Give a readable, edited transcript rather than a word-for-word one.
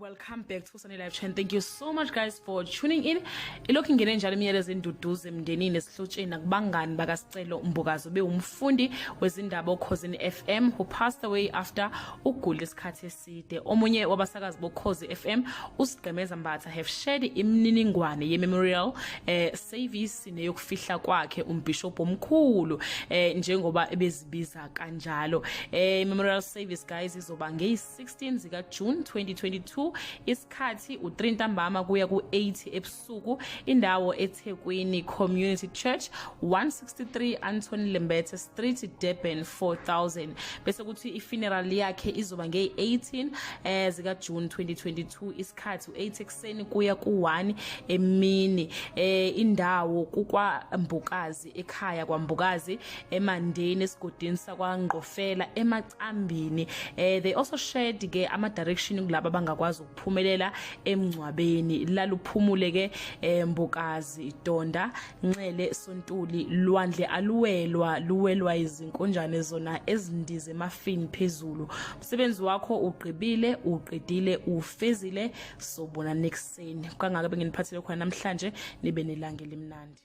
Welcome back to Sunny Live Channel. Thank you so much guys for tuning in. Ilokhu ingene njalo imiyalezo enduduzo emndenini esihlotsheni nakubangani bakaSicelo Mbokazi bewumfundi wezindaba oKhozini FM who passed away after ukugula isikhathi eside. Omunye wabasakazi boKhozi FM uSigqemeza Mbatha have shared imininingwane ye-memorial service neyokufihla kwakhe umbishop omkhulu njengoba ebezibiza kanjalo. Memorial service guys izoba ngeyi 16 zika June 2022, isikhathi u3 ntambama kuya ku8 ebusuku, indawo eThekwini Community Church, 163 Anthony Lembethe Street, Durban 4000. Bese kuthi ifuneral yakhe izoba nge18 zika June 2022, isikhathi u8 ekuseni kuya ku1 emini, indawo kukwaMbukazi, ekhaya kwaMbukazi eMandeni, esigodini sakwaNgqofela eMacambini. They also shared ke ama direction kulabo abangakwazi ukuphumelela emngcwabeni. Laluphumule ke Mbukazi, Donda Nxele Sontuli, lwandle aluwelwa, luwelwa izinkonjane zona ezindize emafini phezulu. Umsebenzi wakho ugqibile, uqedile, ufezile. Sobona nekuseni. Kangaka benginiphathele khona namhlanje, nibe nelanga elimnandi.